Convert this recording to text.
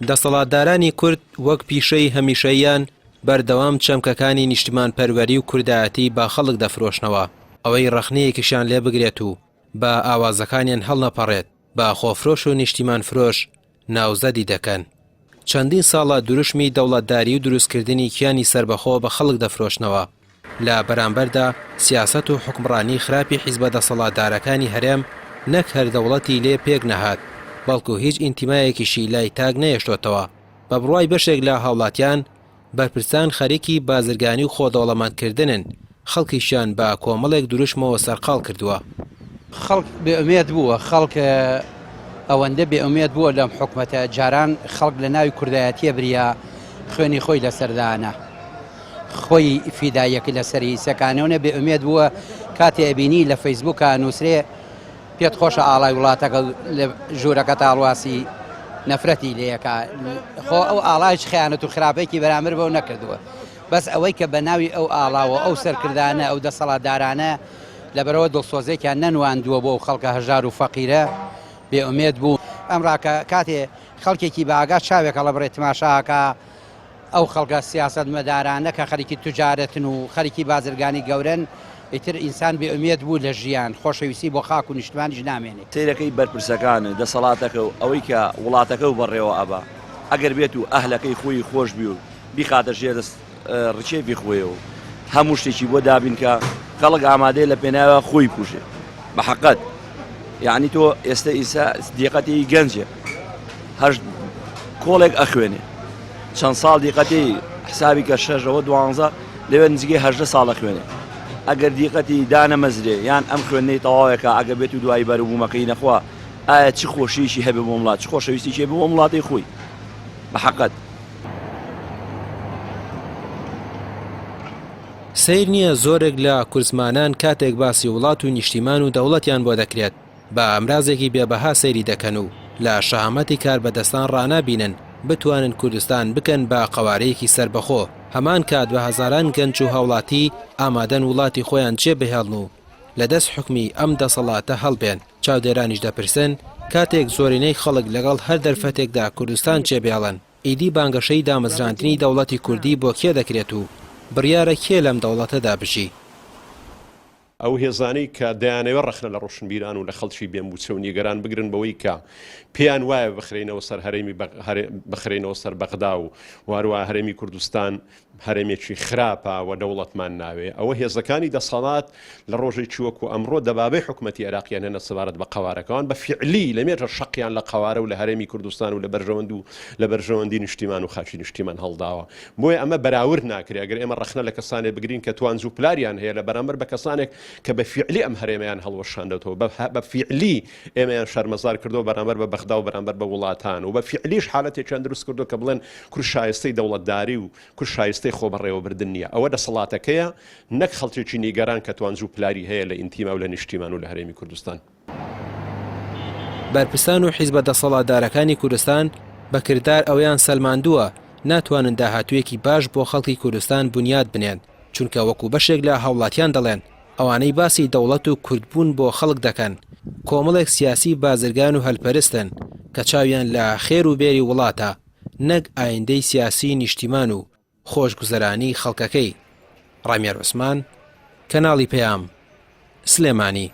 دەسەڵاتدارانی کورد وەک پیشەی هەمیشەییان بەردەوام چەمکەکانی نیشتمانپەروەری و کوردایەتی بە خەڵک دەفرۆشنەوە، ئەوەی ڕەخنەیەکیشیان لێ بگرێت و بە ئاوازەکانیان هەڵنەپەڕێت بە خۆفرۆش و نیشتیمانفرۆش ناوزەدی دەکەن. چەندین ساڵە دروشمی دەوڵەتداری و دروستکردنی کیانی سەربەخۆ بە خەڵک دەفرۆشنەوە، لە بەرامبەردا سیاسەت و حوکمڕانی خراپی حیزبە دەسەڵاتدارەکانی هەرێم نەک هەر دەوڵەتی لێ پێک نەهات، بەڵکو هیچ ئینتیمایەکیشی لای تاک نەهێشتۆتەوە. بە بڕوای بەشێک لە هاوڵاتیان، بەرپرسان خەریکی بازرگانی و خۆدەوڵەمەندکردنن، خەڵکیشیان بە کۆمەڵێک دروشمەوە سەرقاڵ کردووە. خەڵک بێ ئومێد بووە، خەڵک ئەوەندە بێ ئومێد بووە لەم حکومەتە، جاران خەڵک لە ناوی کوردایەتیە بریا خوێنی خۆی لەسەر دانا، خۆی فیداییەکە لەسەر هیسەکانەوە بێ ئومێد بووە، کاتێ ئەبینی لە فەیسبووکا نووسرێ پێت خۆشە ئاڵای وڵاتەکە لە ژوورەکەت ئاڵواسی نەفرەتی لێکا خۆ ئەو ئاڵایش خیانەت و خراپێکی بەرامبەر بەو نەکردووە بەس ئەوەی کە بە ناوی ئەو ئاڵاوە ئەو سەرکردانە ئەو دەسەڵاتدارانە لەبەرەوە دڵسۆزێکیان نەنواندووە بۆ ئەو خەڵکە هەژار و فەقیرە بێ ئومێد بوو ئەم ڕاکە کاتێ خەڵکێکی بە ئاگا چاوێک هەڵەبڕێ تماشاکە ئەو خەڵکە سیاسەتمەدارانە کە خەریکی توجارەتن و خەریکی بازرگانی گەورەن، ئیتر ئینسان بێ ئومێد بوو لە ژیان، خۆشەویستی بۆ خاک و نیشتمانیش نامێنێ. سەیرەکەی بەرپرسەکان و دەسەڵاتەکە و ئەوەی کە وڵاتەکە و بەڕێوە ئەبا ئەگەر بێت و ئەهلەکەی خۆی خۆش بی و بیخاتە ژێر ڕکێفی خۆیەوە و هەموو شتێکی بۆ دابین کە خەڵک ئامادەیە لە پێناوە خۆی بکوژێ بە حەقەت یعنی تۆ ئێستا ئیسا دیقەتی گەنجێ هەشت کۆڵێک ئەخوێنێ چەند ساڵ دیقەتی حسابی کە شەشەوە دوانزە لەوێ نزیکەی هەژدە ساڵ ئەخوێنێ ئەگەر دیقەتی دانەمەزرێ یان ئەم خوێندنەی تەواوێکە ئەگە بێت و دوایی بەروبوومەکەی نەخوا ئایا چ خۆشیشی هەبێ بۆ وڵات چ خۆشەویستیی هەبێ بۆ وڵاتی خۆی بە حەقەت. سەیر نییە زۆرێک لە کوردزمانان کاتێک باسی وڵات و نیشتیمان و دەوڵەتیان بۆ دەکرێت بە ئامرازێکی بێ بەها سەیری دەکەن و لە شەهامەتی کاربەدەستان ڕانابینن بتوانن کوردستان بکەن بە قەوارەیەکی سەربەخۆ، هەمان کات بە هەزاران گەنج و هاوڵاتی ئامادەن وڵاتی خۆیان جێ بهێڵن و لە دەست حوکمی ئەم دەسەڵاتە هەڵبێن، چاودێرانیش دەپرسن کاتێک زۆرینەی خەڵک لەگەڵ هەر دەرفەتێکدا کوردستان جێ بێڵن ئیدی بانگەشەی دامەزراندنی دەوڵەتی کوردی بۆ کێ دەکرێت و بڕیارە کێ لەم دەوڵەتەدا بژی؟ ئەو هێزانەی کە دەیانەوێت ڕەخنە لە ڕۆشنبیران و لە خەڵکی بێ مووچە و نیگەران بگرن بەوەی کە پێیان وایە بخرێینەوە سەر هەرێمی بخرێینەوە سەر بەغدا و هەروەها هەرێمی کوردستان هەرێمێکی خراپە و دەوڵەتمان ناوێ ئەوە هێزەکانی دەسەڵات لە ڕۆژێکی وەکو ئەمڕۆ دەبابەی حکومەتی عێراقیان هێنا سەبارەت بە قەوارەکەوان بە فیعلی لە مێژە شەقیان لە قەوارە و لە هەرێمی کوردستان و لە بەرژەوەند و لە بەرژەوەندی نیشتیمان و خاکی نیشتیمان هەڵداوە بۆیە ئەمە بەراورد ناکرێ ئەگەر ئێمە ڕەخنە لە کەسانێک بگرین کە توانج و پلاریان هەیە لە بەرامبەر بە کەسانێک کە بە فیعلی ئەم هەرێمەیان هەڵوەشاندەوە بە فیعلی ئێمەیان شەرمەزار کردەوە بەرامبەر بە بەغدا و بەرامبەر بە وڵاتان و بە فیعلیش حالەتێکیان دروست کردو کە بڵێن کورد شایستەی دەوڵەتداری و کورد شایستەی خۆبەڕێوەبردن نییە ئەوە دەسەڵاتەکەیە نەک خەڵکێکی نیگەران کە توانج و پلاری هەیە لە ئینتیما و لە نیشتیمان و لە هەرێمی کوردستان. بەرپرسان و حیزبە دەسەڵاتدارەکانی کوردستان بە کردار ئەوەیان سەلماندووە ناتوانن داهاتوویەکی باش بۆ خەڵکی کوردستان بونیاد بنێن، چونکە وەکو بەشێک لە هاوڵاتیان دەڵێن ئەوانەی باسی دەوڵەت و کوردبوون بۆ خەڵک دەکەن کۆمەڵێک سیاسی بازرگان و هەلپەرستن کە چاویان لە خێر و بێری وڵاتە نەک ئایندەی سیاسی نیشتیمان و خۆشگوزەرانی خەڵکەکەی. ڕامیار عوسمان، کەناڵی پەیام، سلێمانی.